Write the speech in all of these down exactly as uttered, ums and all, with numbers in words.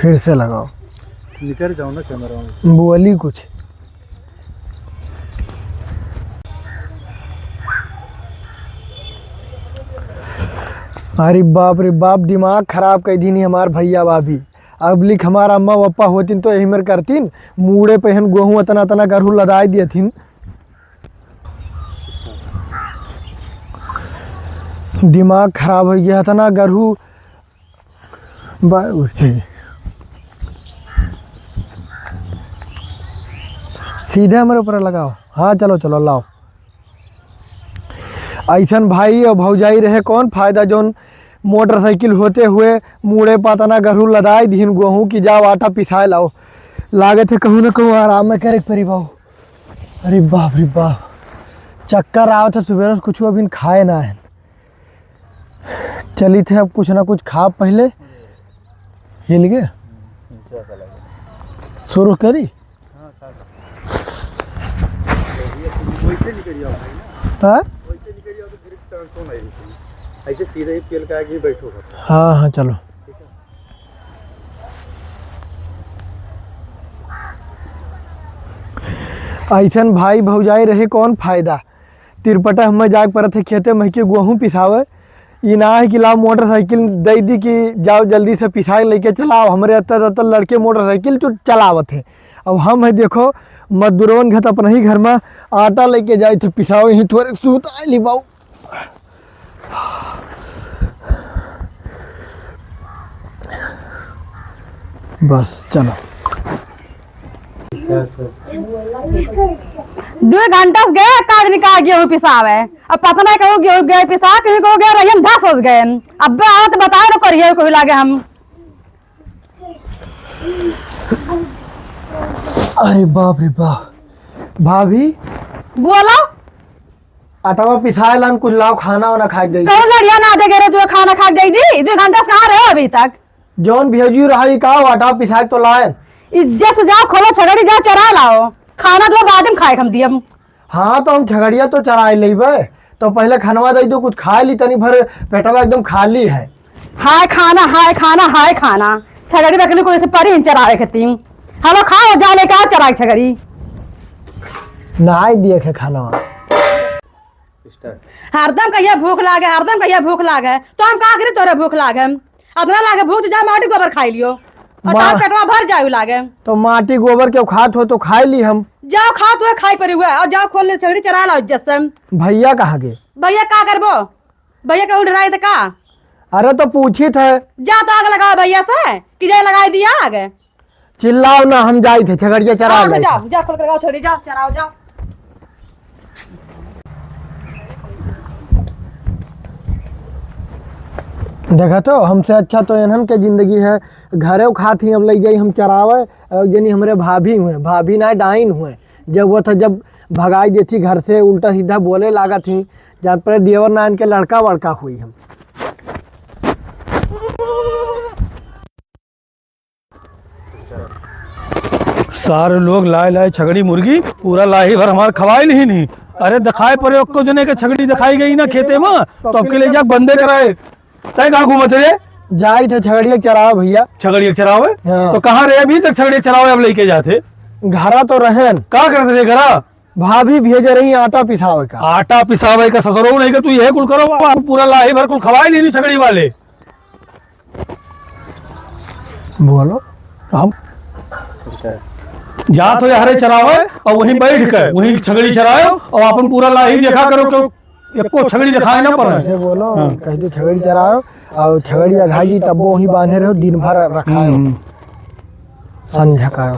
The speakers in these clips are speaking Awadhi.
फिर से लगाओ। निकर जाओ ना कैमरा में। बोली कुछ। अरे बाप रे बाप, दिमाग खराब कइ दीनी हमार भइया भाभी। अब लिख हमार अम्मा पप्पा होतिन तो यही मेर करतिन, मूड़े पे हन गोहूँ अतना अतना गरहू लदाइ दियथिन। दिमाग खराब होइ गया, अतना गरहू बा-, उठ जाइए। सीधे हमरे ऊपर लगाओ। हाँ, चलो, चलो, लाओ। अइसन भाई अउर भौजाई रहे, कौन फायदा, जौन मोटरसाइकिल होते हुए मूड़े प अतना गरहू लदाइ दिहिन गोहूँ कि जाओ आटा पिसाए लाओ। लागत है कहूँ न कहूँ आराम में करे के परी बाऊ। अरे बाप रे बाप, चक्कर आवत है, सुबेरे से कुछ अभी खाए ना है। चलित है, अब कुछ ना कुछ खाब पहिले। हिल गए? शुरू करी? हाँ, खा सकते हैं। वैसे निकल जाओ भाई ना। हाँ? वैसे निकल जाओ तो फिर चांस होना ही नहीं। ऐसे सीधे ही पेल का आगे बैठो बस। हाँ, हाँ, चलो। ठीक है। अइसन भाई भौजाई रहे कौन फायदा? तिरपटा हमें जाए के परत है खेते में कि गोहूँ पिसावे। ई ना है कि लाओ मोटरसाइकिल दे दी कि जाओ जल्दी से पिसा के लेके चलाओ। हमरे अत्तर अत्तर लड़के मोटरसाइकिल चु-, चलावत है। अब हम है देखो मजदूरवन घर अपना ही घर में आटा लेके जाए थे पिसावे, ही थोड़े सूत आइली बाऊ। बस चलो। दो घंटा से गए, एक आदमी का गेहूं पिसावे। अब पता नहीं कहूँ गेहूं गए पिसा, कहीं को गए रहियन, धस हो गए। अब आवत बताओ ना करिए कोई लागे हम। अरे बाप रे बाप। भाभी। बोलो। आटावा पिसाए लान, कुछ लाओ, खाना वाना खाए के दे। कहूँ लड़िया ना दे गए रे, जो खाना खा के दे दी। दो घंटा से कहाँ रहे हो अभी तक? जौन भेजियो रहा, ई का हो, आटा पिसाए के तो लाए। इज्जत से जाओ, खोलो छगड़ी, जाओ चरा लाओ। खाना तो बाद में खाए के हम दियम। हाँ, तो हम छगड़िया तो चराए लेबे, तो पहले खनवा दे दो, कुछ खाए ली, तनी भर पेटवा एकदम खाली है। हाय खाना, हाय खाना, हाय खाना। छगड़ी रखने को जैसे परी हम चरावे खातिर। हेलो, खाओ, जाओ लेके आओ चराए छगड़ी। नाई दिए खे खाना। हरदम कहिया भूख लागे, हरदम कहिया भूख लागे, तो हम का करी तोरे भूख लागे? अतना लागे भूख तो जा माटी गोबर खाई लियो। और माँ, तार पेटवा भर जाए लागे। तो माटी गोबर के खात हो तो खाई ली हम। जाओ खात हो खाई परी हुआ, और जाओ खोल ले छगड़ी चरा लाओ इज्जत से। भैया कहाँ गए? भैया का करबो? भैया कहूँ डराए तो का? अरे तो पूछी थे। जा तो आग लगाओ भैया से कि जाए लगाई दिया आग। चिल्लाओ ना, हम जाई थे छगड़िया चरा हाँ, ले। जाओ, जाओ, खोल कर लगाओ छगड़ी, जाओ, चराओ, जाओ। देखा तो, हमसे अच्छा तो इन्हन के जिंदगी है, घरे खात ही अब ले जाई हम चरावे, और जनी हमरे भाभी हुए, भाभी ना डाइन हुए, जब वो था, जब भगाई देती घर से, उल्टा सीधा बोले लागत ही, जान पर देवर नारायण के लड़का वड़का हुई हम। सारे लोग लाए लाए छगड़ी मुर्गी, पूरा लाही भर हमार खवाए नहीं, नहीं। अरे दिखाए परे, एको जने के छगड़ी दिखाई गई ना खेते में, तो अब के ले जा बंदे कराए। तय कहाँ घूमत रे? जाई थे छगड़िया चरावे भैया। छगड़िया चरावे? हाँ। तो कहाँ रे अभी तक छगड़िया चरावे अब लेके जाते? घरा तो रहेन। का करते रे घरा? भाभी भेजे रही आटा पिसावे का। आटा पिसावे का ससुरो नहीं का, तू यह कुल करो, आप पूरा लाही भर कुल खवाए लेनी छगड़ी वाले। बोलो। हम जात हो यारे चरावे और वहीं बैठ के वहीं छगड़ी चरायो और अपन पूरा लाही देखा करो, क्यों एको छगड़ी दिखाई ना पड़े। ऐसे बोलो, हाँ। कह दो छगड़ी चराओ और छगड़ी अघाई जी तब वहीं बांधे रहो, दिन भर रखाओ। हम्म। संझा का।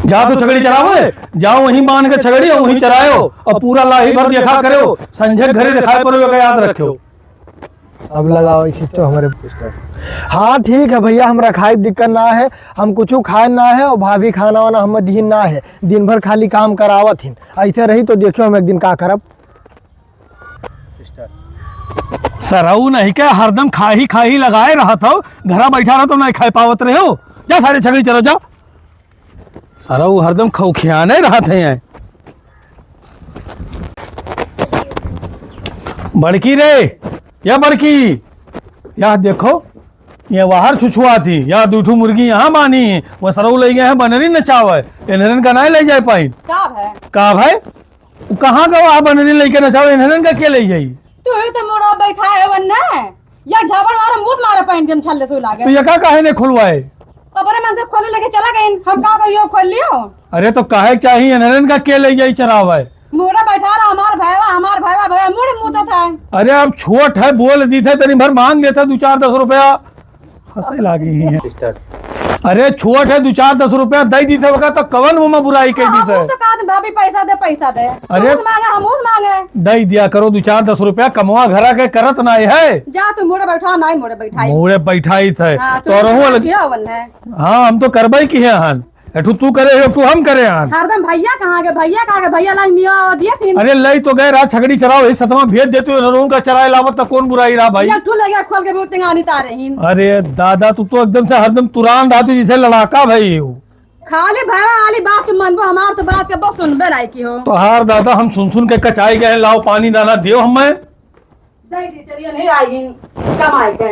जात हो छगड़ी चरावे, जाओ वहीं बांध के छगड़ी और वहीं चरायो और पूरा लाही भर देखा करो, संझा घरे दिखाई पड़ो, का याद रखो। अब लगाओ इसे तो हमारे। हाँ ठीक है भैया, हम रखाई दिक्कत ना है, हम कुछ खाए ना है और भाभी खाना वाना हम दीन ना है, दिन भर खाली काम करावत हिन। ऐसे रही तो देखियो हम एक दिन का करब। सरऊ नहीं के हरदम खाही खाही लगाए रहत हो, घरा बैठा रहो तो नहीं खाए पावत रहे हो। जा सारे छगड़ी चलो, जा। सारा वो हरदम खौखियाने रहत हैं। बड़की रे, या बड़की, या देखो, ये बाहर छुछुआ थी, या दुइ ठो मुर्गी यहाँ बानी, वो सरऊ लइ गए हैं बनरी नचावे, इन्हरन का नाहीं लइ जाए पाइन। का भय? का भय? उ कहाँ का वहाँ बनरी लइके नचावे, इन्हरन का के लइ जाई? तू ही तो मुड़ा बैठा है वन्ने, या झापड़ मारे, मुँह मारे पाइन के हम छल्ले से लागे। तो ये का काहे नहीं खुलवाए? अपने मन से खोले लेके चला गई, हम का कहियो खोल लियो? अरे तो काहे चाहिए, इन्हरन का के लइ जाई चरावे? मुड़े बैठा रहा, हमार भयवा, हमार भयवा, भयवा, मुड़े मुदत है। अरे अब छोट है, बोल दी थे, तनी भर मांग लेता दो चार दस रुपया। हंसे लागी ही है। Start। अरे छोट है, दो चार दस रुपया दे दी थे, ओका तो कवन मुँह में बुराई कह दी हाँ, थे। हम तो कहा थे, भाभी पैसा दे, पैसा दे। अरे तू मांगे, हम उस मांगे। दे दिया करो दो चार दस रुपया, कमवा घरा के करत नाहीं है। जा तू मुड़े बैठा, नाहीं मुड़े बैठाई। मुड़े बैठाई थे। हाँ, तू तो रहूं मुड़े लग- किया वन है। हाँ, हम तो करबे की है हन। एठू तू करे हो, एठू हम करे हन। हरदम भैया कहाँ गए, भैया कहाँ गए, भैया लाई मिया दिए थी। अरे लई तो गए रहा छगड़ी चराओ, एक सतवा भेज देते हो, लोगों का चराए लावत तो कौन बुराई रहा भाई? या तू लगे खोल के बहुत टिंगानी तारे ही। अरे दादा, तू तो एकदम से हरदम तुरान रहा, तू जैसे लड़ाका भाई हो। खाली भैया वाली बात तू मनबो, हमार तो बात के बहुत सुनबे लायक की हो। तो हार दादा, हम सुन सुन के कचाई गए, लाओ पानी दाना दियो हमें। दे दी, चलिए, नहीं आई कमाई के।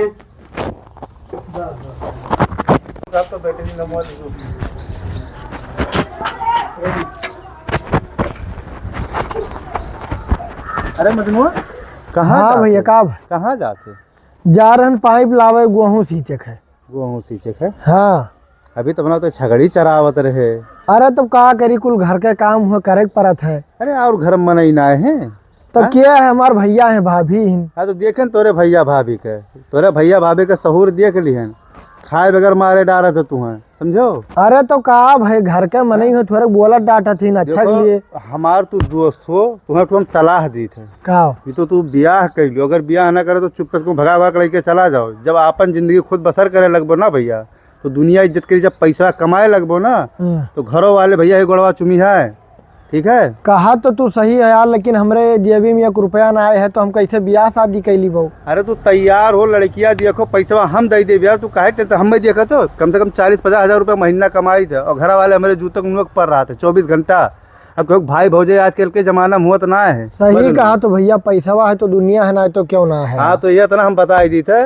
अरे मजनू, कहाँ हाँ जाते? भैया, का? कहाँ जाते? जा रहन पाइप लावे, गोहूँ सींचे के। गोहूँ सींचे के? हाँ। अभी तो अपना तो छगड़ी चरावत रहे। अरे तो का करी, कुल घर के काम हुआ, करे के परत है। अरे और घर में मनई ना है? तो हाँ? के है? हमार भैया है, भाभी हिन। हाँ, तो देखे न तोरे भैया भाभी के, तोरे भैया भाभी के सहूर देख लिहन, खाए बगैर मारे डारत है तू हैं, समझो? अरे तो का भाई, घर के मनई हो, थोड़े बोलत डांटत हिन, अच्छा देखो, के लिए। हमार तू दोस्त हो, तुम्हें तो हम सलाह दी थे। का? ये तो तू बियाह कर लियो, अगर बियाह ना करे तो चुपके से भगा भगा के लेके चला जाओ। जब आपन जिंदगी खुद बसर करे लगबो ना भैया, तो दुनिया इज्जत करी। जब पैसा कमाए लगबो ना, हम्म। तो घरों वाले भैया ही गोड़वा चुमी है, ठीक है? कहा तो तू सही है यार, लेकिन हमरे जेबी में एक रुपया ना आए है, तो हम कैसे बियाह शादी कैली बहू? अरे तू तैयार हो, लड़किया देखो, पैसा हम दे देब यार, तू काहे टेंशन? हम देखा तो कम से कम चालीस पचास हजार रुपया महीना कमाई थे, और घर वाले हमरे जूतक नोक पर रहा थे चौबीस घंटा। अब क्यों भाई भौजाई आजकल के जमाना में हुआ तो ना है। सही कहा तो भैया, पैसा है तो दुनिया है, ना तो क्यों ना है। हाँ, तो ये इतना हम बता ही दी थे,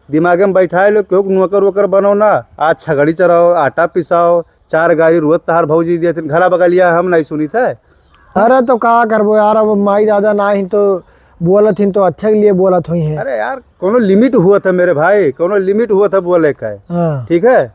दिमाग में बैठाए लो, क्यों नौकर वोकर बनो ना, आज छगड़ी चराओ, आटा पिसाओ, चार गाड़ी रोज तहार भौजी दिए थे, घरा बगलिया हम नहीं सुनी थे। अरे तो का करबो यार, अब माई दादा ना ही तो बोलत ही तो अच्छे के लिए बोलत हुई है। अरे यार, कोनो लिमिट हुआ था मेरे भाई, कोनो लिमिट हुआ था बोले का। हाँ। ठीक है?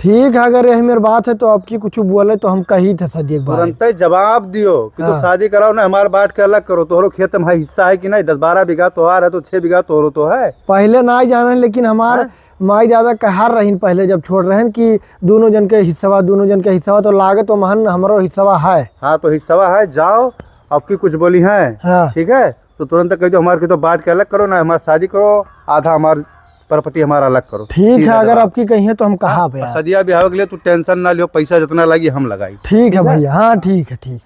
ठीक है, अगर यही मेरी बात है तो आपकी कुछ बोले तो हम कही थे सदी एक बार। तुरंते जवाब दियो कि तो हाँ। शादी कराओ ना, हमार बांट के अलग करो, तोहरो खेत में हिस्सा है कि नहीं, दस बारह बीघा तोहार है तो छह बीघा तोहरो तो है। पहले ना ही जाने, लेकिन हमार हाँ? माई दादा कहार रहीन पहले जब छोड़ रहेन कि दोनों जन के हिस्सा, दोनों जन के हिस्सा, तो लागत वो महन हमरो हिस्सा है। हाँ, तो हिस्सा है, जाओ, आपकी कुछ बोली है, हाँ। ठीक है? तो तुरंत कह दो, हमार के तो बांट के अलग करो ना, हमार शादी करो, आधा हमार प्रॉपर्टी हमारा अलग करो। ठीक है, अगर आपकी कही है तो हम कहा हाँ, पे यार। सदिया ब्याह के लिए तू टेंशन ना लियो, पैसा जितना लगी हम लगाई। ठीक है ठीक है? भैया, हाँ ठीक है, ठीक।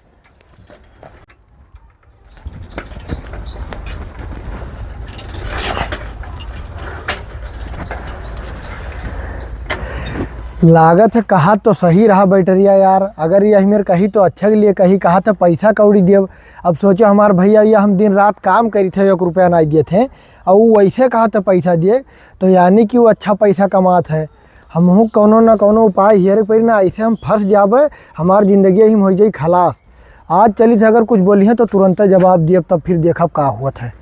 लागत है कहा तो सही रहा बैटरिया यार, अगर ये हमें कही तो अच्छा के लिए कही, कहा तो पैसा कौड़ी दियब। अब सोचो हमार भैया, ये हम दिन रात काम करी थे, एक रुपया ना दिए थे, और वो वैसे कहा तो पैसा दिए, तो यानी कि वो अच्छा पैसा कमात है। हमहू कौनो ना कौनो उपाय हेरे के पड़ी ना, ऐसे हम फंस जाबे, हमार जिंदगी यही में हो जाई खलास। आज चली थे अगर कुछ बोली है तो तुरंत जवाब दिए, तब फिर देखब का हुआ है।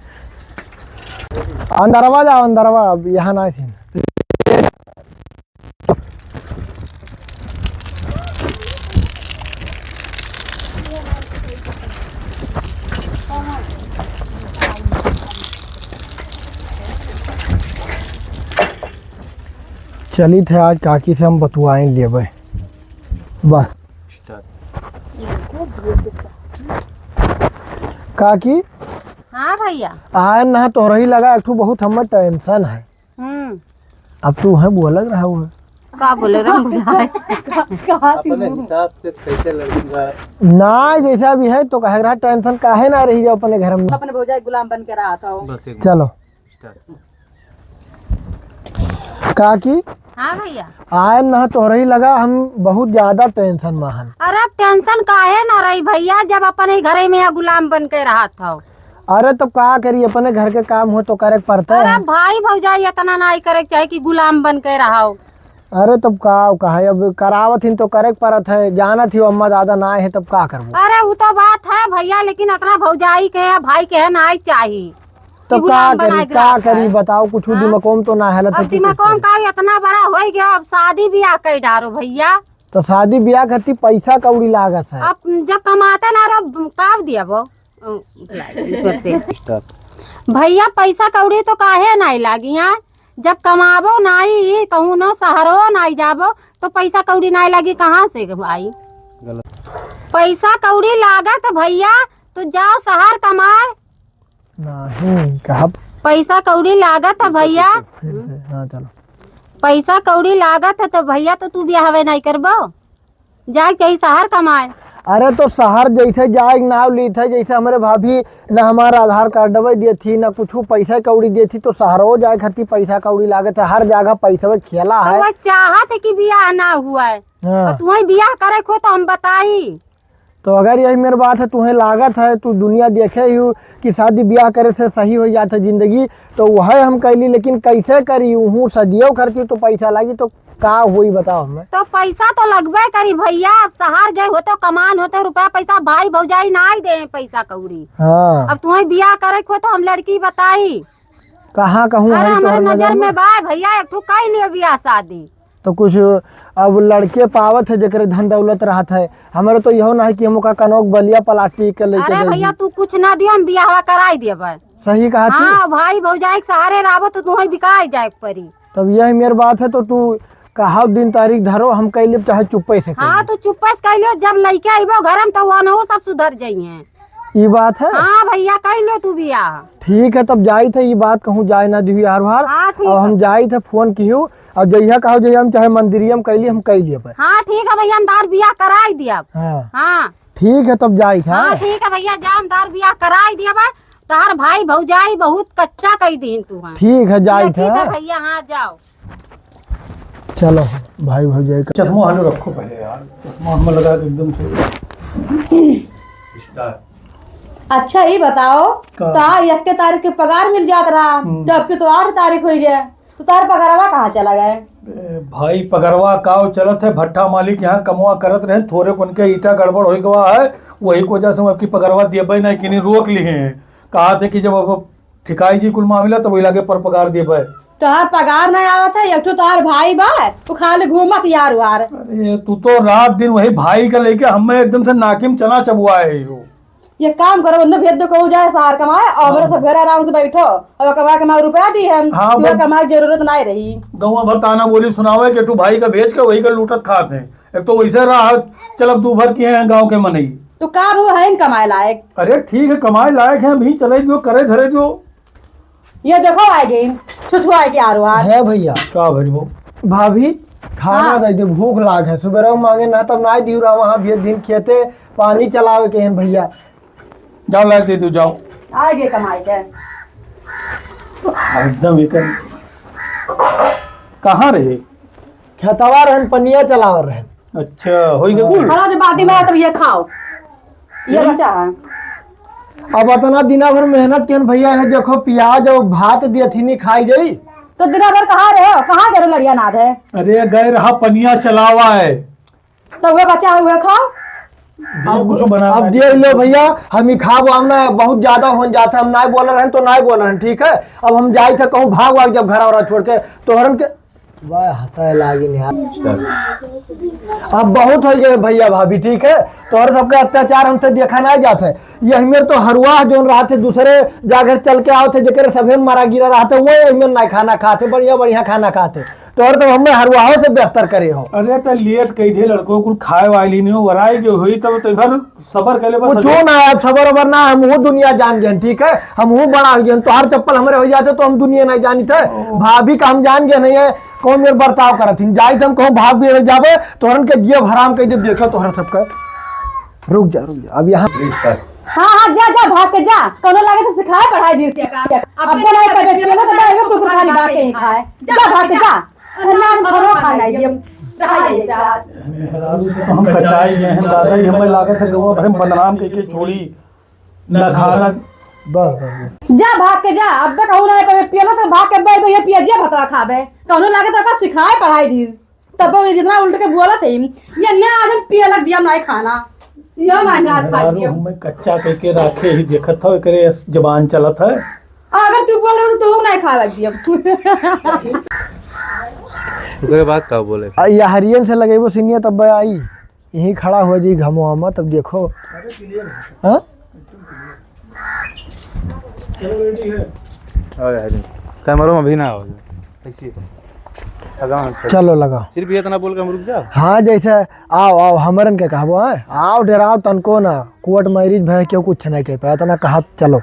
अंदरवा जाओ, अंदरवा, अब यहाँ ना थी। चलित है, आज काकी से हम बतुआए लेबे। बस। काकी? हाँ भैया। आए ना, तोहरही लगा एक ठो बहुत हमें टेंशन है। हम्म। अब तू है बोलग रहा हुआ। का बोले रहा बुझाए? अपने हिसाब से कैसे लड़की का ना, जैसा भी है तो कहे रहा, टेंशन काहे ना रही जाओ अपने घर में। अपने भौजाई गुलाम बन के रहा था वो। बस एक चलो। Start। काकी? हाँ भैया। आयन ना तोहरही लगा, हम बहुत ज्यादा टेंशन में हन। अरे टेंशन काहे ना रही भैया, जब अपने घरे में यहाँ गुलाम बन के रहा था। अरे तब का करी, अपने घर के काम हो तो करे के पड़ता है। अरे भाई भौजाई इतना नाई करे के चाही कि गुलाम बन के रहो। अरे तब का कहा, अब करावत हिन तो करे के पड़त है, जानत ही अम्मा दादा ना है तब का करबो। अरे वो तो बात है भैया, लेकिन इतना भौजाई के है, भाई के है नाई चाही तब कि का गुलाम करी, बनाए के का रखा करी है। बताओ, कुछ हाँ? दिमागों में तो ना हेलत अब है कि दिमागों कैसे? का इतना बड़ा हो गया, अब शादी ब्याह कर डारो भैया। तो शादी ब्याह खातिर पैसा कौड़ी लागत है। अब जब कमाते ना रहो, का दिया वो? ओ, भैया, पैसा कौड़ी तो काहे नाई लागी, हाँ? जब कमाबो नाई, कहूँ न शहरो नाई जाबो, तो पैसा कौड़ी नाई लागी, कहाँ से आई? गलत। पैसा कौड़ी लागत भैया, तो जाओ शहर कमाए। नहीं, कहा पैसा कौड़ी लागत है भैया। फिर से, हाँ, चलो। पैसा कौड़ी लागत है तो भैया, तो तू ब्याहवे नाई करबो? जाए के चाही शहर कमाए। अरे तो शहर जैसे जाए के नाव लीत है, जैसे हमरे भाभी ना हमारा आधार कार्ड दबे दिए थी, ना कुछ पैसा कौड़ी दिए थी, तो शहरो जाए खातिर पैसा कौड़ी लागत है, हर जगह पैसा खेला तो है। वह चाहत है कि बियाह ना हुआ है, हाँ। और तुम्हें बियाह करे को तो हम बताई। तो अगर यही मेरे बात है, तुम्हें लागत है, तू दुनिया देखे ही हो कि शादी ब्याह करे से सही हो जाता है जिंदगी, तो वह हम कैली, लेकिन कैसे करी, हूँ सदियों करती तो पैसा लागी, तो का होई बताओ हमें? तो पैसा तो लगबे करी भैया, अब शहर गए हो तो कमान होते रुपया पैसा, भाई भौजाई ना ही दे पैसा कौड़ी। हाँ। अब तुम्हें बियाह करे को तो हम लड़की बताई। कहाँ कहूँ अरे है हमारे तोहर नजर नजर में? में बा भैया, एक ठो कई लियो बियाह शादी। तो कुछ अब लड़के पावत है जेकरे धन दौलत रहत है, हमारे तो यहो ना है कि हम ओका कनोक बलिया प्लास्टिक के लेके अरे जाइए। भैया तू कुछ ना दियो, हम बियाह कराई देबे। सही कहा तू। हाँ, भाई भौजाई के सहारे रहबो तो तुहें बिकाई जाए के पड़ी। तब यही मेर बात है, तो तू कहा दिन तारीख धरो, हम कह लेब, चाहे चुप्पे से कह हाँ, लेब। तू चुप्पे से कह लियो, जब लइके अइबो घर में तो वनहु सब सुधर जइहें। ई बात है? हाँ भैया, कह लियो तू बियाह। ठीक है, तब जाइत है, ई बात कहूँ जाए ना दिहु यार भार। हाँ, ठीक और है। हम जाइत है, फोन किहु, और जइहा कहो जइहा हम चाहे मंदिरिया में कह ली, हम कह लेब। हाँ, ठीक है भैया, हम तार बियाह कराई दिया। हाँ। हाँ। ठीक है, तब जाइत है। हाँ, ठीक है भैया, जा हम तार बियाह कराई दिया बा। तोहार भाई भौजाई बहुत कच्चा कई दीन तू, हाँ। ठीक है, जाइत ठीक है है। भैया, हाँ, जाओ। चलो, भाई भौजाई का चश्मा हलो रखो पहले यार, चश्मा हम लगा के एकदम से। अच्छा, ये बताओ, का? तो आज एक तारीख के पगार मिल जात रहा, हम्म। तो अब के तो आठ तारीख हो गया, तो तार पगारवा कहाँ चला गए? ए, भाई, पगरवा काव चलत है, भट्ठा मालिक यहाँ कमवा करत रहे, थोरे कुन के ईटा गड़बड़ होइ गवा है, वही की वजह से हम आपकी पगरवा देबे नहीं, किनी रोक लिए हैं। कहा थे कि जब अब ठिकाई जी कुल मामला, तब वही लागे पर पगार देबे। तोहार पगार नहीं आवत है, एक ठो तोहार भाई बा, वो खाली घूमत यार वार। अरे, तू तो रात दिन वही भाई का लेके हमें एकदम से नाकिम चना चबुआए हो। ये काम करो, उन्हें भेज दो, कहूँ जाए शहर कमाए, और मेरे सब घर आराम से बैठो, और कमा कमा रुपया दी हम, हाँ, तुम्हें बस कमाए की जरूरत नहीं रही। गौवा भर ताना बोली सुनावे कि तू भाई का भेज के वही का लूटत खात है। एक तो वैसे रहा, चलब दू भर किहे हैं गाँव के मनई। तो का वो है कमाए लायक? अरे ठीक है, कमाए लायक है, अभी चले जो, करे धरे जो। ये देखो, आए गई, छुछुआए के आरो आज। है भैया। का भइल हो? भाभी, खाना हाँ। दे दे, भूख लाग है। सुबह मांगे ना, तब ना दिहु रहा, वहाँ भी दिन खेते पानी चलावे के हैं भैया। जाओ, लाए दे दो, जाओ। आए गए कमाई के। एकदम एक कहाँ रहे? खेतवा रहन, पनिया चलावर रहन। अच्छा, होई के कुल? हाँ, जो बाती में तब ये खाओ, ये बचा है। अब इतना दिना भर मेहनत किहन भैया, है देखो, प्याज और भात दिए थी, नहीं खाई गई। तो दिना भर कहाँ रहे हो, कहाँ गए लड़िया नाद है? अरे, गए रहा पनिया चलावा है। तो वह बचा है, वह खाओ। अब कुछ बना अब दे लो भैया, हम ही खाब, हम ना बहुत ज्यादा हो जाता है, हम ना बोल रहे हैं तो ना बोल रहे हैं, ठीक है? अब हम जाए थे कहूँ भाग वाग जब घर और छोड़ के, तोहरन के वाह, हंसाए लागिन यार। अब बहुत हो गए भैया भाभी, ठीक है? तोहरे सबके अत्याचार हमसे देखा नहीं जात है। यही मेर तो हरुआ जोन रहा थे, दूसरे जागर चल के आओ थे, जेकर सभे मारा गिरा रहा थे, वो यही मेर नहीं खाना खाते, बढ़िया बढ़िया खाना खाते। तोहरे तो हमें हरुआओं से बेहतर करे हो। अरे तो लेट कही थे लड़कों, कुल खाए वाली नहीं हो, वराई जो हुई तब तो इधर सबर कर ले बस कुछ अभी। ना, अब सबर ओबर ना, हमहू दुनिया जान गए, ठीक है, हमहू बड़ा हो गए। तोहर चप्पल हमरे हो जाते तो हम दुनिया नहीं जानी थे। ओ। भाभी का हम जान गए नहीं है, कौन मेर बर्ताव करत हिन। जाई तो हम कहूँ भाग भी जाबे, तोहरन के जियब हराम कह देब, देखो तोहर सबका। रुक जा, रुक जा, अब यहाँ हाँ, हाँ, जा, जा, भाग के जा। कौनो लागे तो सिखाए पढ़ाई दी से काम। अब तो नहीं पढ़े, चलो तो जाएगा कुकुर खानी बात कहीं खाए। जा, भाग के जा। ना, हम खाना खाना है, ये रहा है साथ। मेहरारू से तो हम कचाई गए हैं, दादा, ये हमें लागत है, गवा भरे में बदनाम करके छोड़ी, न खाना, बस, बस, बस। जा भाग के जा, अब्बे कहूँ ना पे पियला तो भाग के अब्बे ये पिया जिया भतवा खाबे। कहूँ लागे तो का सिखाए पढ़ाई दी। तब वो जितना उल्ट के बोलत है, ये ना आदम पियला दिया ना खाना। यो ना ना खा मेहरारू दिया। हमें कच्चा कह के राखे ही देखत हो, एकरे जबान चलत है। अगर तू बोल रहे हो तो तू ना खा लग दिया। ओकरे बाद का बोले? आ, ये हरियन से लगेबो सीनिया तब आई। यहीं खड़ा हो जाई घमवा में, तब देखो। अरे clear है। हाँ? चलो, ready है। अरे, अरे, कैमरा में भी ना हो जाए। ऐसे। लगा, चलो। चलो, लगा। सिर्फ ये इतना बोल के हम रुक जाओ। हाँ, जैसे, आओ, आओ, हमरन के कहबो, हैं? आओ, डराओ तनको ना। Court marriage भय, क्यों कुछ नहीं कह पाया, इतना कहा, चलो।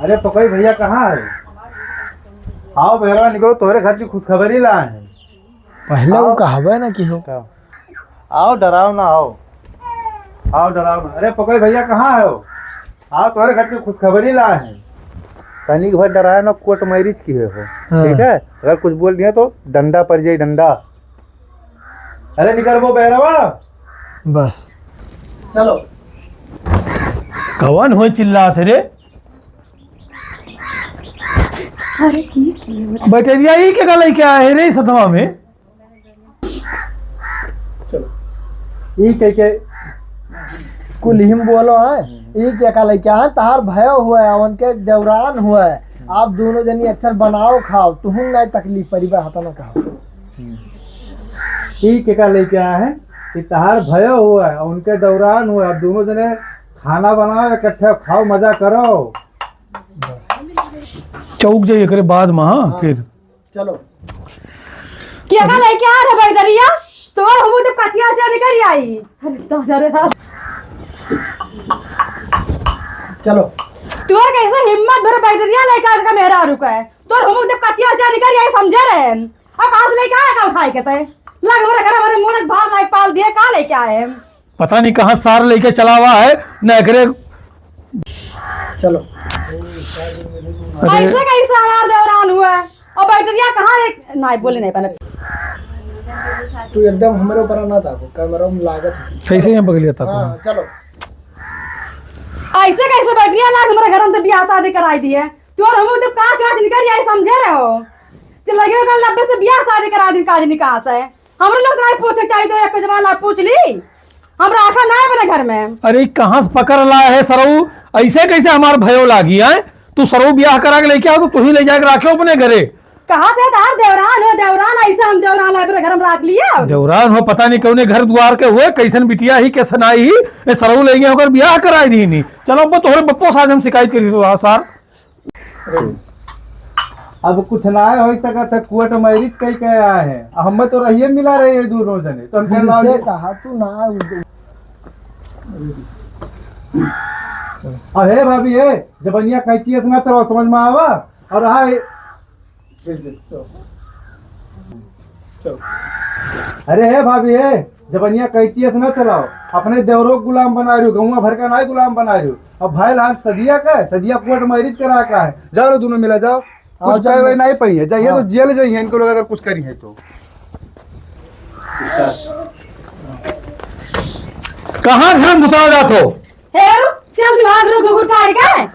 अरे, पकई भैया कहाँ है? आओ, बहरवा निकलो, तोहरे घर की खुशखबरी ला है। पहले वो आओ। कहबे ना कि हो। का? आओ, डराओ ना, आओ। आओ, डराओ ना। अरे, पकई भैया, कहाँ है हो? आओ, तोहरे घर की खुशखबरी ला है। तनिक भर डराए ना, court marriage की है हो। हाँ। ठीक है? अगर कुछ बोल दिया तो डंडा पड़ जाए, डंडा। अरे, निकल वो बैरवा। बस। चलो। कवन हो चिल्लात रे? अरे, ई की हो? बैटरिया ई के का लइके आए रे सतवा में? चलो। ई कह के कुल हिम बोलो है। ई के का लइके आए? तहार भयो हुआ है, उनके दौरान हुआ है। आप दोनों जनी अच्छा बनाओ खाओ, तुहूँ ना तकलीफ परी बा, हता ना कहो। ई के का लइके आए हैं? ई तहार भयो हुआ है, उनके दौरान हुआ है। आप दोनों जने खाना बनाओ, इकट्ठे खाओ, मजा करो। चौक जाई एकरे बाद में, हाँ, हाँ। फिर। चलो। के का लइके आ रे बैदरिया? तोर हमू तो कचिया जा निकल आई। अरे दादा रे दादा। चलो। तोर कैसे हिम्मत भर बैदरिया लइके आ का मेहरारू का है? तोर हमू तो कचिया जा निकल आई, समझे रे? अब कहाँ से लइके आया का उठाई के ते? लग हमारे घर हमारे मुंह भार लाइक पाल दिए, का लइके आए? पता नहीं कहाँ सार लइके चला हुआ है, न एकरे। चलो। अरे। ऐसे कैसे हमार दौरान हुआ? और बैटरिया कहाँ है? नहीं, बोले नहीं बने। तू एकदम हमरे ऊपर ना ताको, कैमरा में लागत है। कैसे यहाँ बगलिया ताको? हाँ, चलो। ऐसे कैसे बैटरिया लाग हमारे घर में बियाह शादी कराई दिए? तोर हमू तो कांच वाच निकल जाए, समझे रहे हो? कि लगे ओकर लब्बे से बियाह शादी करा दिन, काज निकाह से। हमरे लोग से नहीं पूछे चाहिए, तो एक जमाना पूछ ली। हमरा आखा ना है अपने घर में। अरे, कहाँ से पकड़ लाए है सरऊ? ऐसे कैसे हमार भयो लागी है? तू सरऊ बियाह करा के लेके आओ, तो तू ही ले जाके रखो अपने घरे। कहाँ से तार देवरान हो, देवरान? ऐसे हम देवरान लाए अपने घर में रख लिया। देवरान हो, पता नहीं कौने घर द्वार के हुए, कैसन बिटिया ही, कैसन आई ही, ये सरऊ लेंगे होकर बियाह कराई दी नहीं। चलो, अब तोहरे बप्पो साथ हम शिकायत करी तो सार। अब कुछ ना हो सकत है, court marriage कई के आए हैं। हमें तो रहिए मिला रहे हैं दोनों जने, तो हम कह इनसे लाओ। कहा तू ना। अरे भाभी, ए, जबनिया कैंची से ना चलाओ, समझ में आवा। और हाँ, ए, चलो। चलो। अरे हे भाभी, हे, जबनिया कैंची से ना चलाओ, अपने देवरो के गुलाम बना रही हो, गौवा भर का नाई गुलाम बना रही हो। अब भाई लाल सदिया का है, सदिया court marriage करा का है, जाओ रे दोनों मिला जाओ, कुछ आओ, जाओ। कहे नहीं पाई है, जाइए हाँ। तो जेल जाइए, इनको लोग अगर कुछ करी है तो। कहाँ घर में घुसा जात हो? हे रुक, चल दिमाग रुक, रुक, काट के।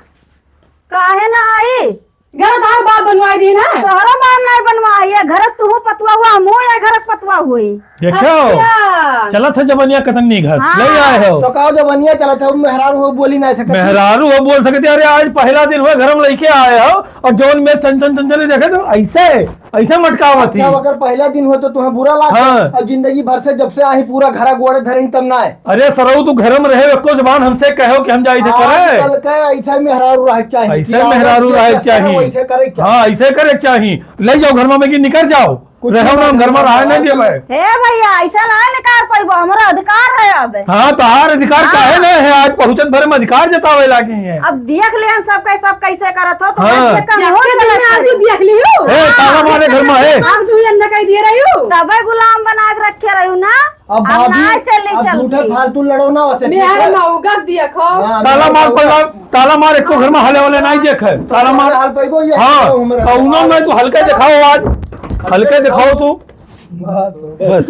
काहे ना आई? घर तार बाप बनवाई दी ना। तोहरो बाप नहीं बनवाई, ये घर तू पतवा हुआ, हम ये घर पतवा हुई। देखो, अच्छा। चलत है जबनिया कतन नी घर, हाँ। ले आए हो। तो का जबनिया चलत है, मेहरारू हो बोली नहीं सकत। मेहरारू हो बोल सकते, अरे आज पहला दिन हुआ घर में लेके आए हो और जौन में चंचल चंचल देखे तो ऐसे, ऐसे मटकावत ही। अच्छा, अगर पहला दिन हो तो तुम्हें बुरा लगा हाँ। और जिंदगी भर से जब से आई पूरा घरा गोड़े धरे ही तब ना आए। अरे सरऊ, तू घर में रहे, एको जबान हमसे कहो कि हम जाई थे करे। आजकल के ऐसा मेहरारू रहे के चाही ऐसे कि मेहरारू औरत रहे के जैसे करे, चाही। वैसे करे के चाही। हाँ, ऐसे करे के चाही। ले जाओ घर में कि निकल जाओ। कुछ रहो ना, घर में रहा नहीं देवे। हे भैया, ऐसा ना निकाल पाइबो, हमारा अधिकार है अब। हाँ, तोहार अधिकार हाँ। काहे नहीं है? आज पहुँचत भर में अधिकार जतावे लागे हैं। अब देख ले हम सब कैसे, सब कैसे करत हो, तो हाँ। देख के हम हो देख के चलत तुमने आज करी। देख लियो। ए, ताला मारे घर में, ए। आप तू ही अंदर कहीं दिए रही हो। तबे गुलाम बना के रखे रही हूँ ना। अब अब भाभी, ना चली अब झूठे चलती। फालतू लड़ो ना, वैसे मेहर ठीक है? मऊगा दिया खो। हाँ, ताला मेहर मार, मऊगा। ताला, ताला मार, एको घर में हले वाले नहीं देखे। ताला मार। हाल पे को ये हाँ, उम्र है। कौनो में तू हल्के दिखाओ आज, हल्के दिखाओ तू। बस। बस।